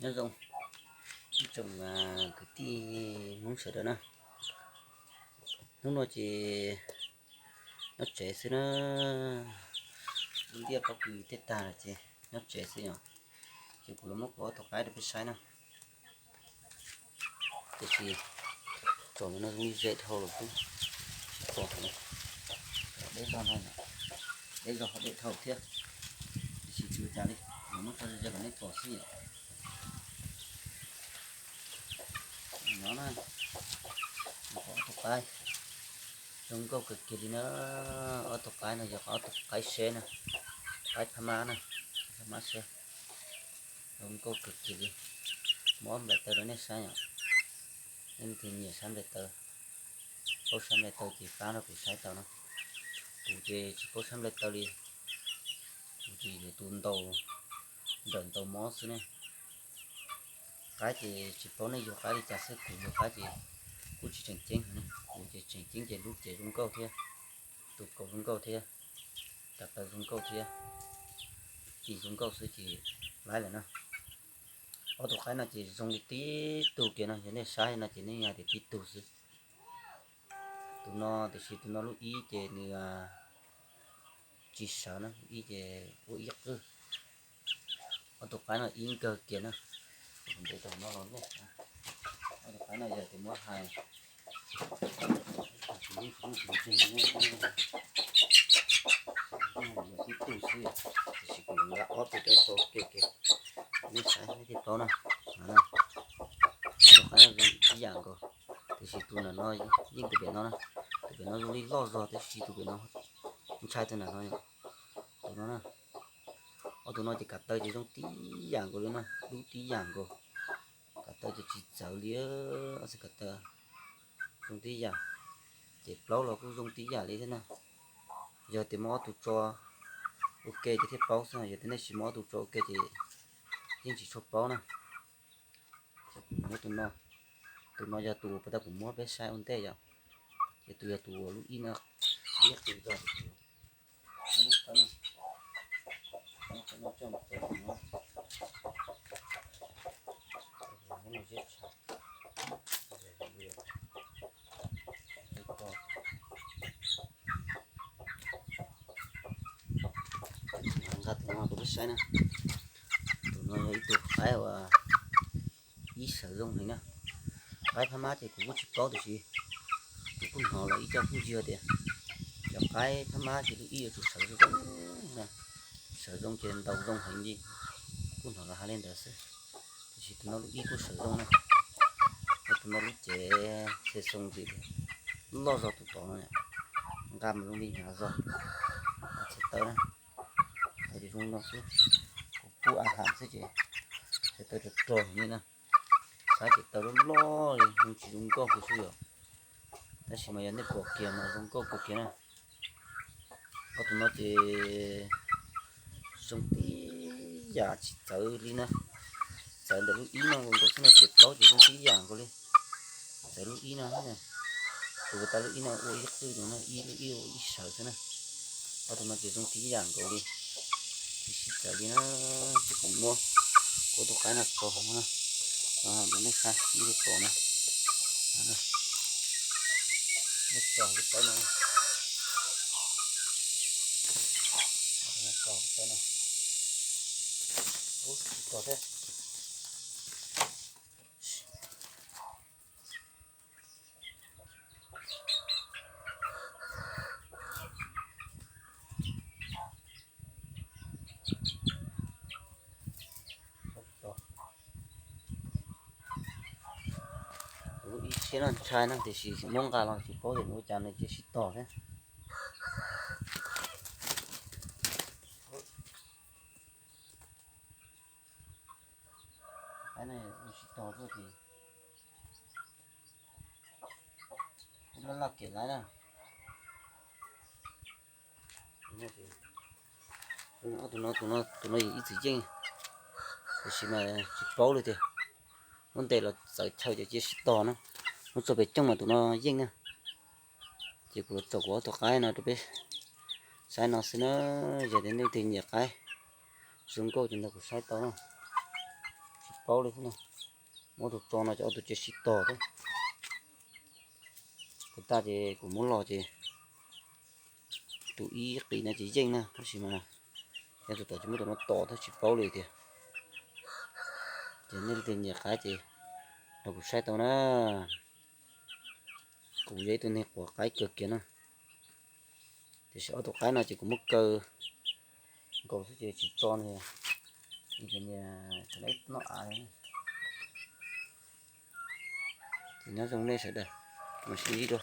Nyob zoo ib tsoom kwv tij Hmoob sawv daws na, hnub no ces nyob tsev xwb na, lub ntiaj pob kws tej tag lawm ces nyob tsev xwb yom, ces kuv los muab kuv ob tug qaib rau peb saib na. Tiam sis tsom no zoo li ze dhau lawm xwb, tsis pom heev. Deb zog no, deb zog ho deb dhau thiab, tiam sis tsis ua cas li, los muab tso ze ze kom nej pom xwb yom. No na, ob tug qaib zoo nkauj kawg kiag li na. Ob tug qaib no yog ob tug qaib seb na, qaib phab mab na, phab mab seb, zoo nkauj kawg kiag li. Muab nplai taw rau nej saib yom, nej leej twg nyiam saib nplai taw, paub saib nplai taw ces pab rau kuv saib tau na. Kuv ces tsis paub saib nplai taw li, kuv ces yog tus ntaus nrawm ntaus mob xwb ne. Qaib ces tsis paub nej yug qaib li cas xwb, kuv yug qaib ces kuj tsis tseem ceeb heev, kuv ces tseem ceeb ces lub cev zoo nkauj thiab, tus kaus zoo nkauj thiab, kav taw zoo nkauj thiab, ci zoo nkauj xwb ces laib lawm na. Ob tug qaib no ces zoo li tib tug kiag no, yog nej saib no ces nej hais tias tib tug xwb. Tus no tiam sis tus no lub ib ces nws tsis sawv na, lub ib ces ua ib qwj. Ob tug qaib no ib nkawg kiag na. Ntev tau no los nej, ob tug qaib no yog tias muab hais, yog tib tug xwb, tiam sis kuv yuav nqa ob tug coj tso ke kiag, nej saib nej thiaj paub na. Ob tug qaib no zoo ib yam nkaus, tiam sis tus ntawm no yeej tus pem no na, tus pem no zoo li loj zog tiam sis tus pem no ntshai tus ntawm no. Tus no na, ob tug no ces kav taw ces zoo tib yam nkaus li na, dub tib yam nkaus. Kav taw ces tsis txawv li, ob txhais kav taw zoo tib yam, ces plaub los kuj zoo tib yam li thiab na. Yog tias muab ob tug tso ua ke ces thiaj paub xwb, yog tias nej tsis muab ob tug tso ua ke ces yeej tsis tshua paub na. Muab tus no, tus no yog tus uas puag ta kuv muab peb saib ua ntej yom, ces tus yog tus uas lub ib no, ib qis zog. Nqa tus no rau peb saib na. Tus no yog ib tug qaib uas ib sawv zoo heev na. Qaib phab mab ces kuv kuj tsis paub tiam sis kuv kuj hnov los ib co phooj ywg tias cov qaib phab mab ces lub ib yuav tsum sawv zoo, sawv zoo ces ntaus zoo heev li. Kuj hnov los hais li ntawd xwb, tiam sis tus no lub ib kuj sawv zoo na. Tus no lub cev xe xoo ntxiv, loj zog tus tod no, nqa mas zoo li hnyav zog. Txhais taw na, hais tias zoo no xwb, kuv pub a ham xwb ces txhais taw rog rog li na. Saib ces taw loj loj li, zoo tsis zoo nkauj kawg xwb yom. Tab sis mas yog nej pom kiag mas zoo nkauj kawg kiag na. Ob tug no ces zoo tib yam tsis txawv li na. Txawv ntawm lub ib no nkaus xwb no ces plaub ces zoo tib yam nkaus li. Txawv lub ib no, tus tas lub ib no ua ib qwj no, ib lub ib ua ib sawv xwb na. Ob tug no ces zoo tib yam nkaus li, tsis sib txawv li na. Ces kuv muab kuv tus qaib no tso hauv no na, rau nej saib nej thiaj pom na. Muab tso hauv lub tawb no, tso hauv tawb no. Ub, tsis tso thiab. Tus ib txhiab no ntshai no tiam sis muab nqa los tsis paub tias nws ua cas nws cia sib tog thiab. Sib tog tuaj ces laj laj kev lawm na. Tus no, tus no, tus no yog ib txwm yeej, tiam sis mas tsis paub li tiag. Muab ntes los txawv chaw ces cia sib tog na. Muab tso pem cooj mas tus no yeej na. Ces kuv los tsom kuv ob tug qaib no rau peb saib no xwb na. Yog tias nej leej twg nyiam qaib zoo nkauj ces nrog kuv saib tau na. Tsis paub li xwb na. Muab tus tso no ces ob tug cia sib tog xwb. Kuv tag ces kuv muab los ces tus ib qis no ces yeej na, tab sis mas yog tus tom ces muab tus no tos thiab tsis paub li tiag. Ces nej leej twg nyiam qaib ces los kuv saib tau na. Kuv yog ib tug neeg quav qaib kawg kiag na. Tiam sis ob tug qaib no ces kuv muab kaw nkaus xwb ces tsis tso li. Ces niag tseem noj av li. Ces nyob zoo nej sawv daws, mus sib ntsib dua.